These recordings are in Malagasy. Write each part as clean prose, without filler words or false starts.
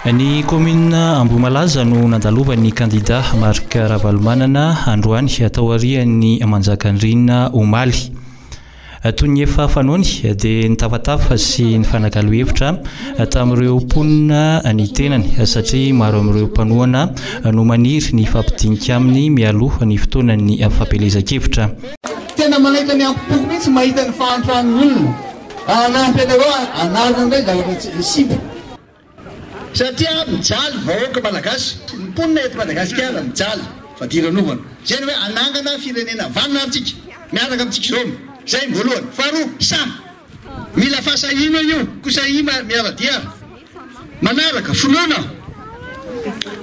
Ny kaominina Ambohimalaza no nandalovan'ny kandida Marc Ravalomanana androany taorian'ny Manjakandriana omaly. Toy ny efa fanaony dia nitafatafa sy nifanakalo hevitra tamin'ireo mponina ny tenany satria maro amin'ireo mpanohana no maniry ny hifampidinika aminy mialoha ny fotoanan'ny fampielezan-kevitra. Tena manaitra ny ampom-poko mihitsy mahita ny fahantran'ny olona. Hanampy anareo hanarina indray zavatra tsy simba. Satria mijaly vahoaka malagasy, ny mponina eto Madagasikara mijaly fadiranovana. Izay ny hoe hanangana firenena vanona ary tsika, miaraka amintsika izao. Izay ny voalohany. Faharoa, sahy. Mila fahasahiana io, koa sahia miara-dia ary. Manaraka, finoana.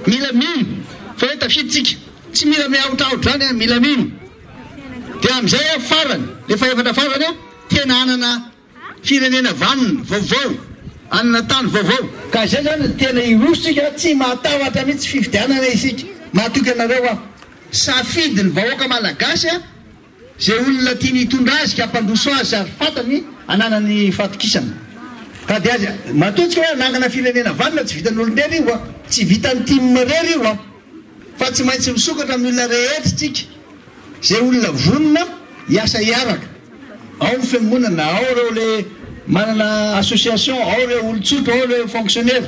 Mila mino fa hoe tafiditra tsika. Tsy mila miahotrahotra izany an, mila mino. Dia amin'izay an, farany, ilay fahefatra farany an, tena hanana Firenena vanona, vaovao, hanana tany vaovao. Ka izay izany no tena hiroso tsika, tsy matahotra mihitsy fifidianana isika, matoky anareo aho. Safidy ny vahoaka malagasy izay olona tiany hitondra azy ka hampandroso azy ary fantany ananany fahatokisana. Ka dia aza matoa tsika hoe hanangana firenena vanona tsy vitan'olon-drery io an, tsy vitan'ny tim irery io an, fa tsy maintsy misokatra amin'ny olona rehetra tsika. Izay olona vonona hiasa hiaraka. Ao ny fiangonana, ao ireo le manana association, ao ireo olon-tsotra, ao ireo fonctionnaire.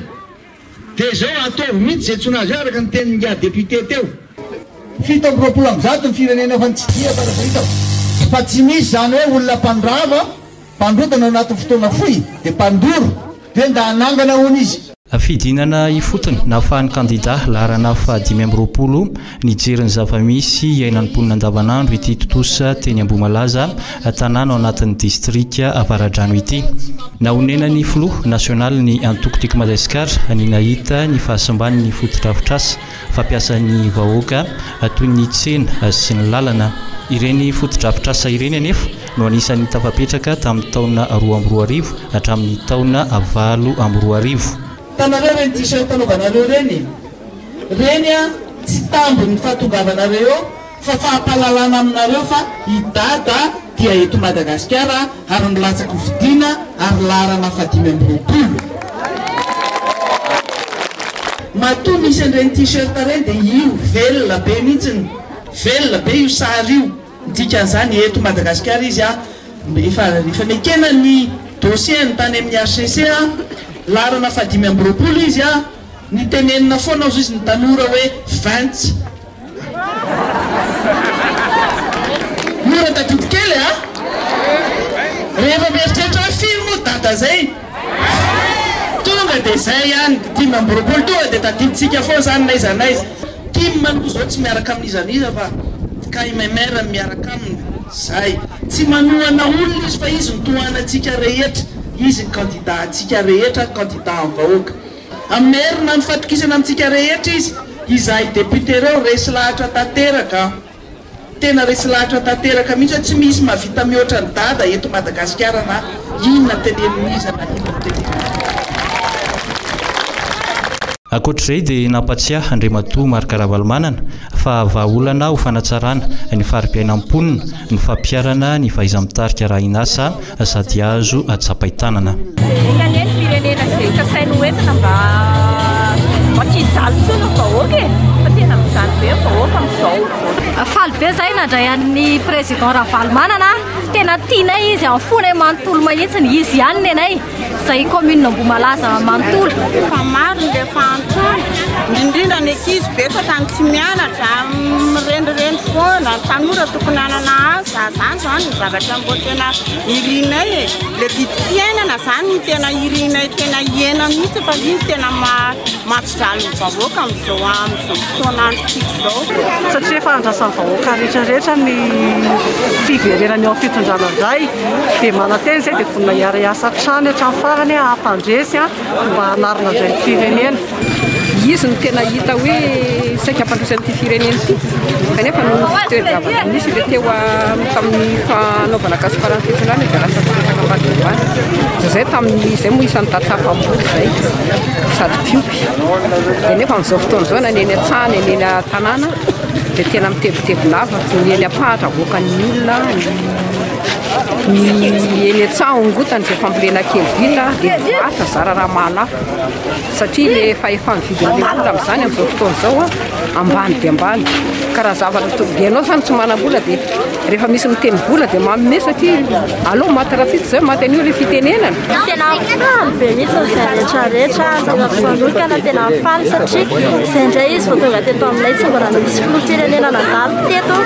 Dia izao ataovy mihitsy izay antsoina azy eo araka ny tenin'ingahy député teo. 127 ny firenena efa nitsidihako araka ny hitako fa tsy misy izany hoe olona mpandrava, mpandrodana ao anatin'ny fotoana fohy dia mpandoro dia nda hanangana hono izy. Fidinana ifotony nahafahan'ny kandidà laharana faha-25 nijery ny zava-misy iainan'ny mponina andavanandro ity tontosa teny Ambohimalaza, tanàna ao anatin'ny distrika Avaradrano ity. Nahonenan'ny filoha nasionalin'ny antoko Tiako Madagasikara ny nahita ny fahasimban'ny fotodrafitrasa fampiasan'ny vahoaka toy ny tsena sy ny lalana. Ireny fotodrafitrasa ireny anefa no anisan'ny tafapetraka tamin'ny taona 2002 hatramin'ny taona 2008. Hitanareo ireny t-shirt anaovanareo ireny? Ireny tsy tambin'ny fahatongavanareo eo fa fahampahalalana aminareo fa i Dada dia eto Madagasikara ary milatsaka ho fidiana ary laharana faha-25. Matoa misy an'ireny t-shirt ireny dia io velona be mihitsiny, velona be io sary io. Ny dikan'izany eto Madagasikara izy a, efa efa nekena ny dossier-ny tany amin'ny HCC a, laharana faha-25 izy a, nitenenina foana ozy izy ny tanora hoe vingt. Mora tadidy kely a! Rehefa mieritreritra hoe firy moa dada zay? Tonga dia zay ihany, 25 tonga dia tadidintsika foana zany n'aiza n'aiza. Tim aloha zao tsy miaraka amin'iza n'iza fa KMMR no miaraka aminy, zay. Tsy manohana olona izy fa izy no tohanantsika rehetra, izy ny candidat antsika rehetra, candidat an'ny vahoaka. Hamerina ny fatokisana amintsika rehetra izy, izahay député reo resy lahatra tanteraka an! Tena resy lahatra tanteraka mihitsy hoe tsy misy mahavita mihoatra an'i Dada eto Madagasikara na inona tenenin'iza na inona tenenin'iza. Ankoatr'izay dia nampatsiahy Andriamatoa Marc Ravalomanana fa vahaolana ho fanatsarana ny fari-piainan'ny mponina ny fampiharana ny fahaiza-mitarika arahin'asa sady azo tsapain-tanana. Enga anie ny firenena izay kasainy ho entina mba mba tsy hijaly intsony ny vahoaka e! Fa tena mijaly be ny vahoaka amin'izao. Faly be zahay nandray an'ny président Ravalomanana, tena tianay izy amin'ny fonay manontolo mahitsiny, izy ihany nenay. Izay commune Ambohimalaza manontolo. Efa maro ny le fahantrana, indrindrindra ny ankizy betsaka ny tsy mianatra, mirenireny foana, ny tanora tokony hanana asa, zany zany ny zavatra mbô tena irinay e, le vidim-piainana zany no tena irinay tena hihena mihitsy fa iny tena mampijaly ny vahoaka amin'izao amin'izao fotoana androntsika izao. Satria efa andrasan'ny vahoaka rehetra rehetra ny fiverenany eo amin'ny fitondrana indray dia manantena izay dia vonona hiara-hiasa hatrany hatramin'ny farany hampandresy mba hanarina indray ny firenena. Izy no tena hita hoe saika hampandroso an'ity firenena ity kanefa noho ny toe-javatra nisy ilay teo tamin'ny fanaovana gaspara ny fitondrana dia lasa nipetraka ambany ambany. Izay tamin'ny izay moa isan'ny tantsaha mpamboly izay sady mpiompy. Dia nefa amin'izao fotoana izao na ny eny an-tsaha na ny eny an-tanàna. Dia tena mitebiteby lava, ny eny am-pahatra avoakan'ny olona, ny eny an-tsaha ongotany izay fambolena kely vita dia mivarotra zara raha mahalafo satria ilay fahefa-mividin'ilay olona amin'izany amin'izao fotoana izao ambany dia ambany. Ka raha zavatra to- dia ianao izany tsy manam-bola dia rehefa misy miteny vola dia manome satria aleo maty rahampitso izay maty an'io ilay fitenenana. Tena faly be mihitsy izay rehetra rehetra, tena manokana tena faly satria izay indray izy vao tonga teto aminay, tsy mbola nisy filoham-pirenena nandalo teto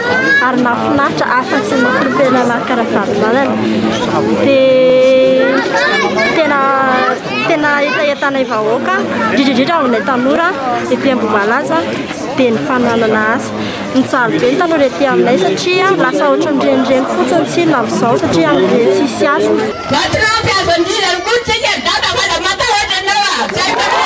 ary nahafinaritra afa-tsy ny filoham-pirenena Marc Ravalomanana. Dia tena tena hetahetanay vahoaka, indrindra indrindra aminay tanora ety Ambohimalaza dia ny fananana asa. Mijaly be ny tanora ety aminay satria lasa ohatran'ny renireny fotsiny tsinona amin'izao satria amin'ireny tsisy asa. Vatolampy azo andihizana koa tsika ry dada fa da matahotra anao ah!